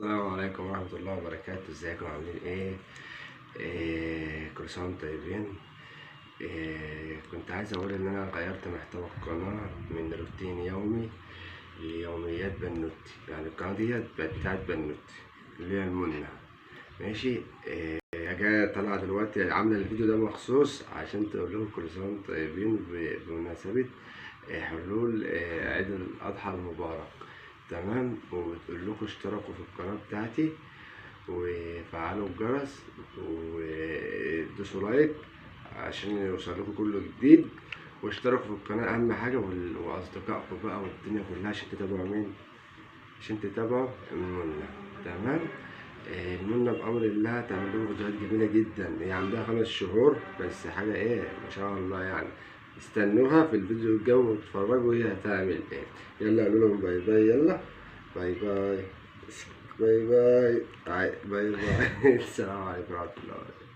السلام عليكم ورحمة الله وبركاته. ازيكم عاملين ايه؟ كل سنة وانتم طيبين. كنت عايز اقول ان انا غيرت محتوى القناة من روتين يومي ليوميات بنوتي، يعني القناة ديت بقت بتاعت بنوتي اللي هي المنة، ماشي. جاية طالعة دلوقتي عاملة الفيديو ده مخصوص عشان تقول لكم كل سنة وانتم طيبين بمناسبة حلول عيد الأضحى المبارك، تمام. وبتقول لكم اشتركوا في القناة بتاعتي وفعلوا الجرس ودوسوا لايك عشان يوصل لكم كله جديد، واشتركوا في القناة أهم حاجة، وأصدقائكم بقى والدنيا كلها عشان تتابعوا مين؟ عشان تتابعوا المنة، تمام. المنة بأمر الله تعمل لكم فيديوهات جميلة جدا، هي عندها 5 شهور بس، حاجة ايه ما شاء الله يعني. استنوها في الفيديو الجاي واتفرجوا هي هتعمل ايه. يلا قولوا لهم bye bye، يلا bye bye bye bye bye bye. السلام عليكم ورحمة الله وبركاته.